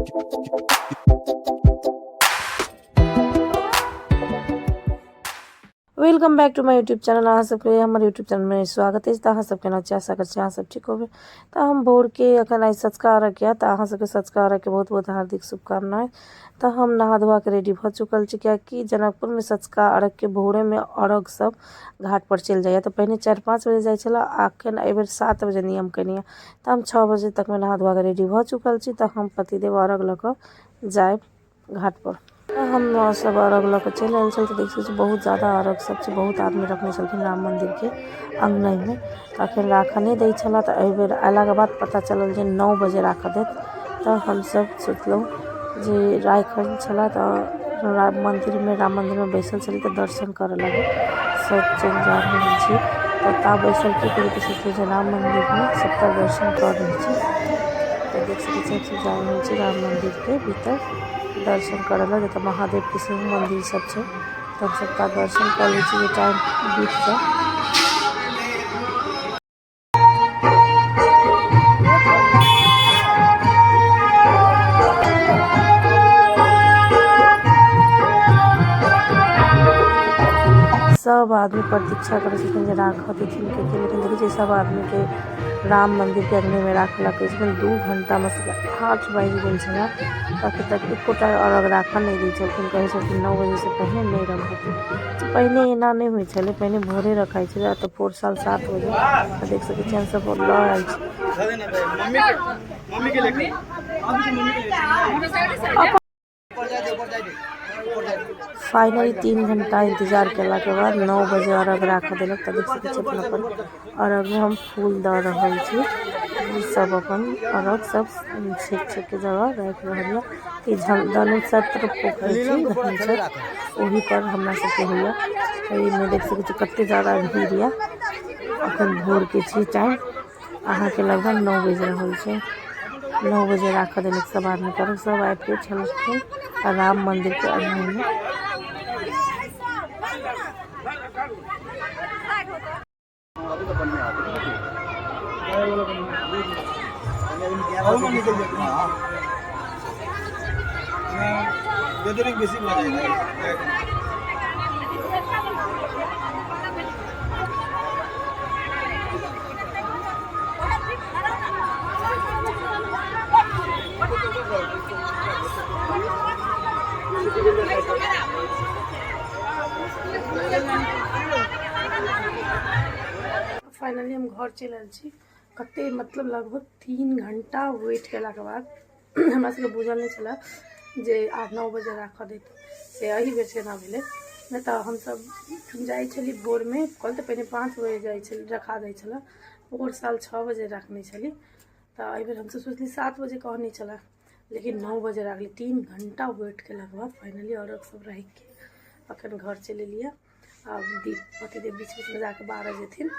Welcome back to my YouTube channel. अहाँ सबके हमर यूट्यूब चैनलमे स्वागत अछि। तऽ अहाँ सब केना छी? आशा करै छी अहाँ सब ठीक होबै। तऽ हम भोरके एखन आइ सँझुका अर्घ यऽ, तऽ अहाँ सबके सँझुका अर्घके बहुत बहुत हार्दिक शुभकामना। तऽ हम नहा धोआके रेडी भऽ चुकल छी, किएकि जनकपुरमे सँझुका अर्घके भोरेमे अर्घ सब घाटपर चलि जाइए। तऽ पहिने 4-5 बजे जाइ छलए, एखन एहिबेर 7 बजे नियम केने यऽ। तऽ हम 6 बजे तकमे नहा धोआके रेडी भऽ चुकल छी। तऽ हम पतिदेव अर्घ लऽ कऽ जायब घाटपर। हम सब अर्घ लऽ कऽ चलि आयल छल। तऽ देख सकै छी, बहुत ज्यादा अर्घ सब छै, बहुत आदमी रखने छलखिन राम मन्दिरके अङ्गनामे। तऽ अखन राखऽ नहि दै छलए। तऽ एहिबेर अयलाके बाद पता चलल जे 9 बजे राखऽ देत। तऽ हमसब सोचलहुँ जे राखल छलए, तऽ राम मन्दिरमे बैसल छली, तऽ दर्शन करऽ लागी सब चलि जा रहल छी। तऽ ता बैसल की करी, तऽ सोचलहुँ जे राम मन्दिरमे सबटा दर्शन कऽ लै छी। तऽ देख सकै छी, हमसब जा रहल छी राम मन्दिरके भीतर दर्शन करऽ लए, जतऽ महादेवके सेहो मन्दिर सब छै। तऽ हमसब ता दर्शन कऽ लै छी जे टाइम बीत जाय। सब आदमी प्रतीक्षा करै छथिन जे राखऽ देथिन के, लेकिन देखै छियै, सब आदमीके राम मन्दिरके अङ्गनेमे राखलक अछि। 2 घण्टामे 8 बाजि गेल छलै, अखन तक एकोटा अर्घ राखऽ नहि दै छलखिन। कहै छलखिन 9 बजेसँ पहिने नहि रखतै। पहिने एना नहि होइ छलै, पहिने भोरे रखाइ छलै, तऽ भोर साल 7 बजे। तऽ देख सकै छियै, हमसब लऽ आयल छी। मम्मी के लेके, मम्मी के। फाइनली 3 घंटा इंतजार केलाके बाद 9 बजे अर्घ राखऽ देलक। तऽ देख सकै छी, अपन अपन अर्घमे हम फूल दऽ रहल छी। सब अपन अर्घ सब छेक छेक के जगह राखि रहल यऽ। ई धनुषत्र पोखरि छी, धनुषत्र, ओही पर हमरा सबके होइए। एहिमे देख सकै छी, कते ज्यादा भीड़ यऽ। अखन भोरके छी टाइम, अहाँके लगभग 9 बजि रहल छै। 9 बजे राखऽ देलक सब आदमी के। सब आबि के छलखिन राम मंदिर के अंगने में। निकल जाए, बेसी भऽ जाएगा। फाइनली हम घर चलि आयल छी। कते मतलब लगभग 3 घंटा वेट केलाके बाद। हमरा सबके बुझल नहि छलै जे 8-9 बजे राखऽ देत, से एहि बेर से एना भेलै। नहि तऽ हमसब जाइ छली भोरमे कल, तऽ पहिने 5 बजे जाइ छली, रखा दै छलै। भोर साल 6 बजे रखने छली। तऽ एहिबेर हमसब सोचली, 7 बजे कहने छलै, लेकिन 9 बजे राखली। 3 घंटा वेट केलाके बाद फाइनली अर्घ सब राखिके अखन घर चलि एलियै। आब दीप पतिदेव बीच बीचमे जाकऽ बारऽ जेथिन।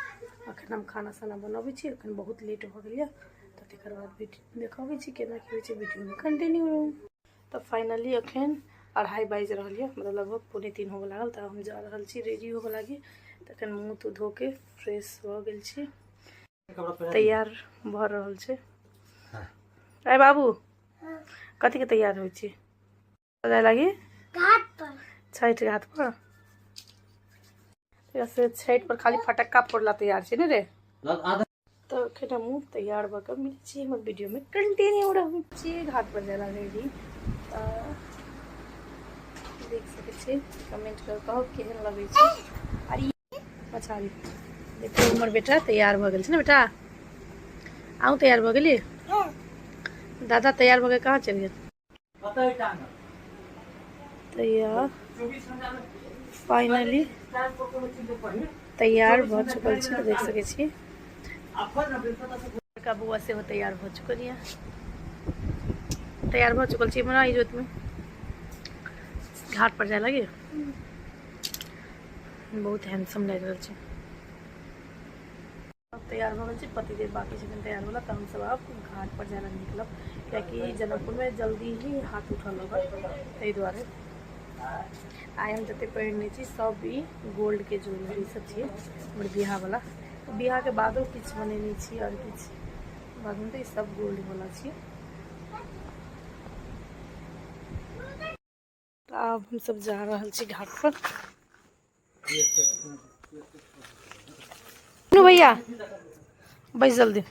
अखन हम खाना साना बनबै छी, अखन बहुत लेट भऽ गेल यऽ। तऽ तकर बाद वीडियो देखबै छी केना की होइ छै। वीडियोमे कंटिन्यू रहू। तऽ फाइनली अखन 2:30 बाजि रहल यऽ, मतलब लगभग 2:45 होबऽ लागल। तऽ हम जा रहल छी रेडी होबऽ लागी। तखन मुँह तूह धोके फ्रेश भऽ गेल छी, तैयार भऽ रहल छै। अरे बाबू, कथीके तैयार होइ छी? जाय लागी घाट पर। छठि घाट पर। से छठि पर खाली फटक्का फोड़ला तैयार छै ने रे? तऽ एखन हमहूँ तैयार भऽ कऽ मिलै छी। हमर वीडियोमे कंटिन्यू रहू। छी घाट पर जाय रेडी। तऽ देख सकै छी, कमेंट कर कहब केहन लगै छै। आर ई पछाड़ी देखियौ, हमर बेटा तैयार भऽ गेल छै ने। बेटा, अहूँ तैयार भऽ गेली? दादा तैयार भऽ के कहाँ चलि गेल? तैयार, फाइनली तैयार भऽ चुकल छी। देख सकै छी, बड़का बौआ सेहो तैयार भऽ चुकल यऽ। तैयार भऽ चुकल छी हमरा इजोतमे घाट पर जाय लागी। बहुत हैंडसम लागि रहल छै। अब तैयार भऽ गेल छी, पतिदेव बाकी छथिन तैयार होला। तऽ हमसब आब घाट पर जाय ला निकलब, कियाकि जनकपुरमे जल्दी ही हाथ उठऽ लगत, ताहि दुआरे। आइ हम जते पहिरने छी, सब ई गोल्डके ज्वेलरी सब छियै, हमर बियाहवला। बियाहके बादो किछु बनेने छी आओर किछु बादमे, तऽ ई सब गोल्डवला छी। आब हमसब जा रहल छी घाट पर। भैया बैस जल्दी।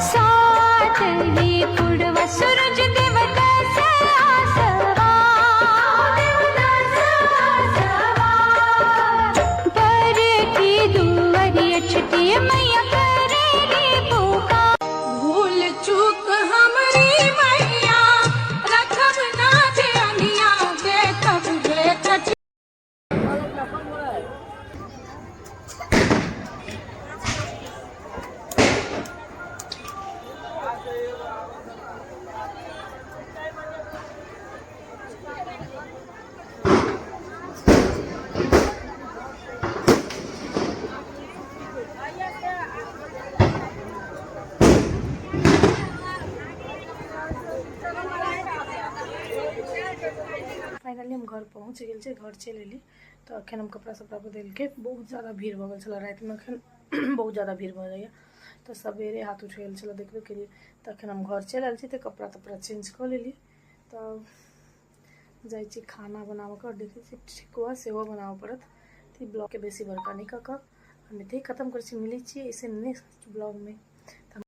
साथ ही पुड़वा सूरज देवता पर की दुआरिया छठी मैया करेली पुकार। भूल चूक हमरी मैया रखब ना ध्यानिया देखब जे छठी। फाइनली हम घर पहुँच गेल छी, घर चलि एली। तऽ अखन हम कपड़ा सपड़ा बदलि के, बहुत ज़्यादा भीड़ भऽ गेल छलै रातिमे, अखन बहुत ज़्यादा भीड़ भऽ जाइए, तऽ सबेरे हाथ उठि गेल छलै, देखबे केलियै। तऽ अखन हम घर चलि आयल छी, तऽ कपड़ा तपड़ा चेंज कऽ लेली। तऽ जाइ छी खाना बनाबऽके आओर देखै छी ठेकुआ सेहो बनाबऽ पड़त। तऽ ई ब्लॉगके बेसी बड़का नहि कऽ कऽ हम एतहि खतम करै छी। मिलै छियै एहिसँ नेक्स्ट ब्लॉगमे। तऽ